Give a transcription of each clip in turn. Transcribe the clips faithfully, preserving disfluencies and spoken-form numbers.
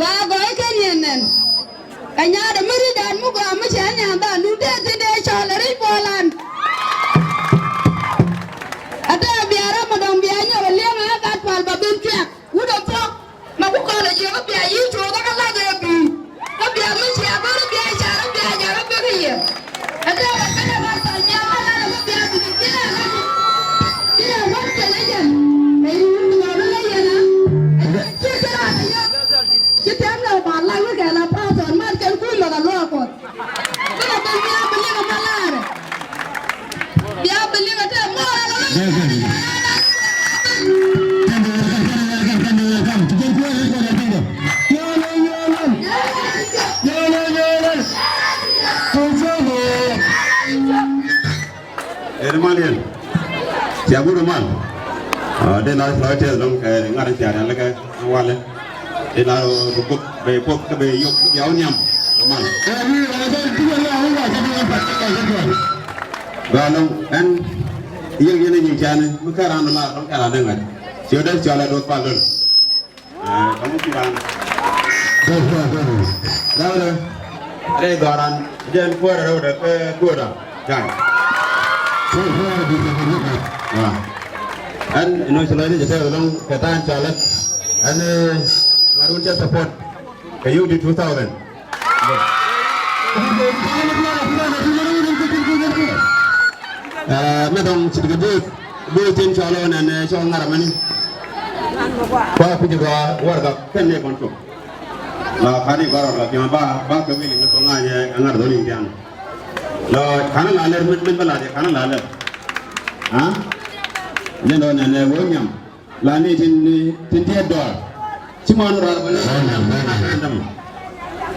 Ba gɔɔy kɛn yɛn nɛn. Kɛ nyaat mi ri̱dan mi gɔaa mi cɛ nyan dhan dun dee thi̱n dee cɔl ɛ ri̱c puɔlan. Ɛ tɛɛ bia ram mi dɔ̱ŋ bia nyɔk ɛ li̱eŋ ɛ gat pal ba ben cuɛk. Wut ɛ thuɔ̱k. Ma ku kɔn ɛ jiɛ kä bia yi̱ cuɔth kä lath ɛ bi̱i̱. Kä bia mi cia bä rɔ bia ca rɔ bia ca rɔ bek i̱ yɛ. Ɛ tɛɛ bä kɛn ɛ gat pal bia kä lath ɛ bä bia bi di jiɛ ɛ gat. Jiɛ ɛ gat kɛn ɛ jɛn. Ɛ yi wut ɛ gat ɛ yɛn ɛ. Ɛ jiɛ kɛn ɛ gat ɛ yɛn. Ci tɛm lɛ ba laŋ ni kɛ la pastor mat kɛn kui̱ lɔ ka luaak Kuɔth. Bi la ben bia bi liŋ a ma laarɛ. Bia bi liŋ a te mɔɔr a la. Ɛ mal yɛn. Cia gudu mal. Aa, dee lar tɔy tɛth lɔŋ kɛ ŋa̱r cia rial kɛ walɛ. Dee lar bi gup bɛ puɔth kä bɛ yop bia wä nhiam. Mal. Gaa lɔŋ ɛn yel yɛn nyin cani mi kɛ ran lar lɔŋ kɛ ran dee ŋa̱c. Cio dee cio la duɔth pal lɔl. Ɛ, kamu kiran. Dawda. Rɛy dhɔran. Jɛn kuäärä rɛwdɛ kɛ kuäärä. Ja̱a̱n. Wa. Ɛn inɔ ci lɔcdɛ jɛ tɛth lɔŋ kɛ ta̱a̱n cɔalɛ. Ɛn, ɛ, ŋa̱run cɛ support. Kɛ U D two thousand. Ɛ, mi dɔ̱ŋ ce̱tkɛ duth, duth tin cɔal ɣän ɛn, ɛ, cɔl ŋa̱r ɛmɛni. Kua kuc gɔaa warɛgak kɛn ni kɔn cop. La kani gɔaa warɛgak piɛmɛ ba, ba kɛ wi̱i̱ ni kɔn ŋa̱c ɛ ŋa̱r dhɔni tian. La ka̱n la lɛr min, min bä la jɛ ka̱n la lɛr. Ha? Ni dɔ̱ŋ ɛn ɛ wä nyam. La ni tin, tin tiɛt dɔɔr. Ci mɔn rɔɔr bä ni.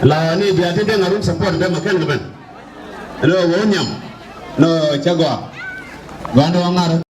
La ni bia ti dee ŋa̱run support dee ma kɛn kɛ ben. Lo wä nyam. Lo cɛ gɔaa. Gɔaa ni wä ŋa̱r.